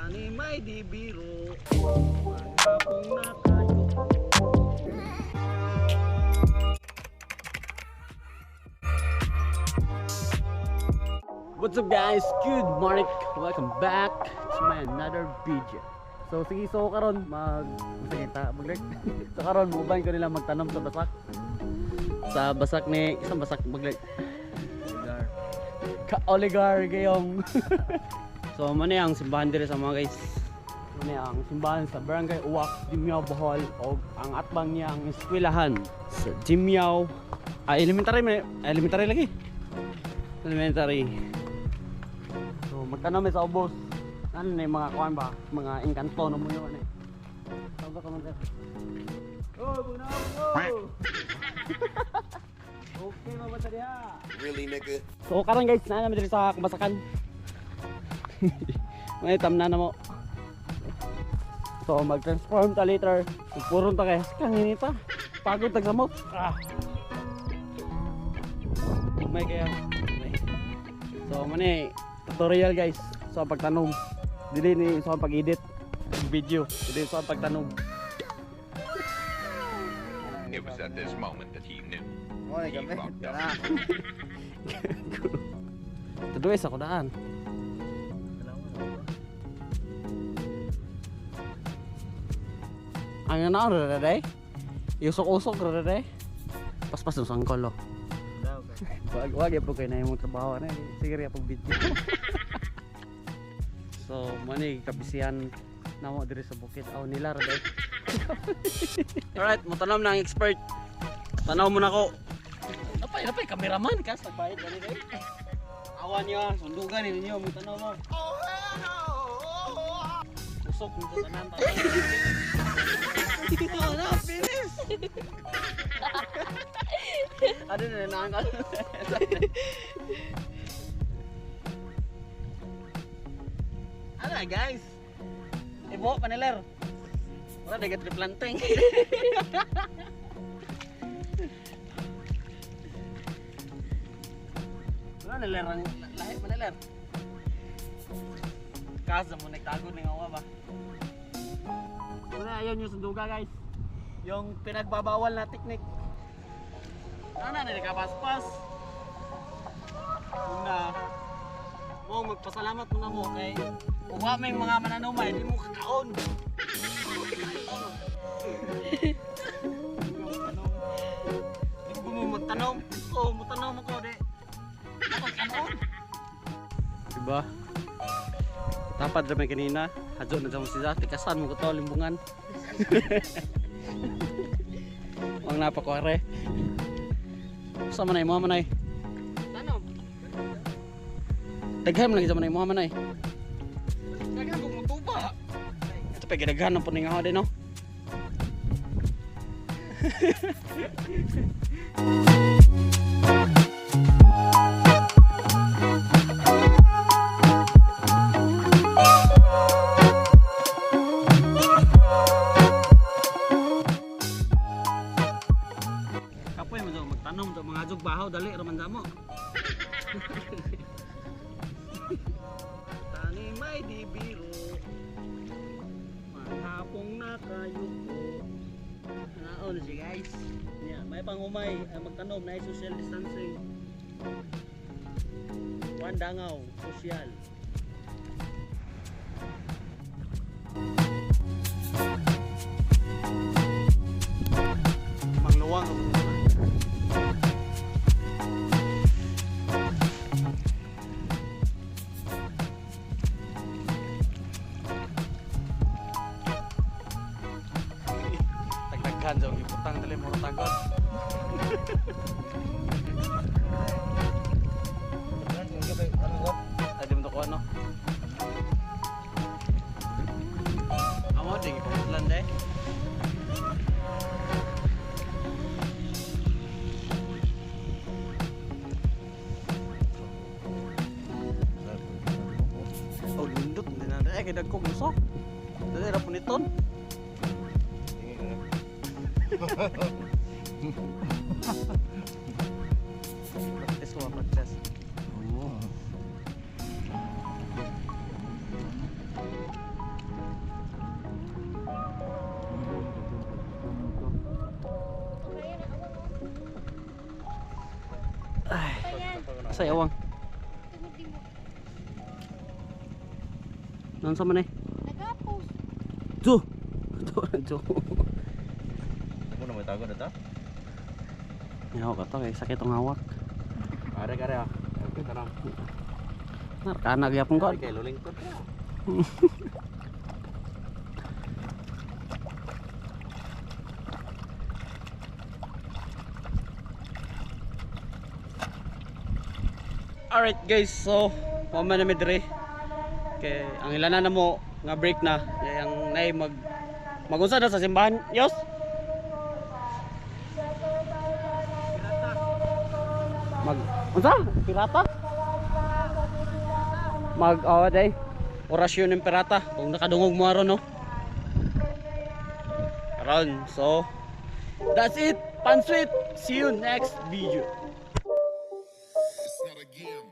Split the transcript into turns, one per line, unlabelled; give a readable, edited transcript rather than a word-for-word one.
Tani may di biro. Maghapong na kayo. What's up, guys? Good morning. Welcome back to my another video. So sige, so karon mag sige ta mag so karon muban ko nila magtanom sa basak. Sa basak ni isang basak mag Ka Oligar gayong. So mo ni ang simbahan diri sa mga guys. Mo ni ang simbahan sa Barangay Uwak, Dimiao, Bohol og ang atbang niya ang eskwelahan sa Dimiao. Ah, elementary man, elementary lagi. Elementary. So magtanom mi sa ubos. Ano na yung mga kuan ba? Mga engkanto na mo yun eh. Tawag ka man, sir. Oh, bunaw mo. Okay, ba sa diha?
Really, nigga?
So karon guys, naa naman diri sa Kabasakan. May tamna na mo. So mag-transform ta later. Puron ta kay kang inita. Pagod tag samot. Ah. May kaya. May. So mo ni tutorial, guys. So ang pagtanom. Dili ni so ang pag-edit ng video. Dili so ang pagtanom.
It was at this moment that he knew.
Mo ni
He
kami.
fucked up.
Tara.
Tuduis ako daan. Ang ano ra day? Usok-usok ra day. Paspas ng sangkol oh. Wag wag po kay na imong trabaho na. Sige ra pag video. So mo ni kabisihan namo diri sa bukid aw nila ra day. Alright, mo tanom na ang expert. Tanaw mo na ko. Napay napay cameraman kas nagbayad gani day. Awa niya, sundugan ninyo mo tanaw mo. Usok mo sa tanan. Oh, na finish. Ano na naangkal? Ano guys? Ibo paneler. Wala dagat replanting. Wala neler ang lahi paneler. Kasa mo nagtago ning awa ba? Wala, ayaw nyo sunduga, guys. Yung pinagbabawal na teknik. Ano na nakapaspas. Una, mo magpasalamat muna mo kay uwa may mga mananumay, di mo kakaon. Di ko mo magtanom. Ko mo tanom ako di. Ako kanon. Diba? Tapad ra may kanina. Hadyo na dyan mo siya. Tikasan mo ko to, limbungan. Ang napakuware. Sa manay mo manay. Tanom. Daghan man lagi sa manay mo manay. Daghan kog mutuba. Ito pa gidaghan ng puningaw din no. Kapoy mo daw magtanom daw mga jug bahaw dali ra man mo. Tani may di biro. Maghapong na kayo ko. Naon siya, guys. Yeah, may pangumay ay magtanom na social distancing. Juan Dangaw, social. Mangluwang ako nila. Tagdaghan sa ibutang dali mo tagod. Ay, di mo to kuha, no? Amo, di ipamutlan de. Oh, lindot din na. Eh, kay dagkog usok. Dali ra puniton. Practice ko, practice. Sa awang.
Tungod di mo.
Noon sa man eh.
Nagapos.
Jo. Jo, jo.
Ako na may tago na ta.
Yaw ka to kay sakit ang hawak.
Are kare ah. Kita na.
Narkana gyapon ko.
Kay luling to.
Alright guys, so mao man na mi diri. Kay ang ilana na mo nga break na kay ang nay mag magunsa na sa simbahan. Yos. Mag unsa? Pirata? Mag oh day. Orasyon ng pirata kung nakadungog mo aron no. Aron, so that's it. Pansweet. See you next video.
It's not a game.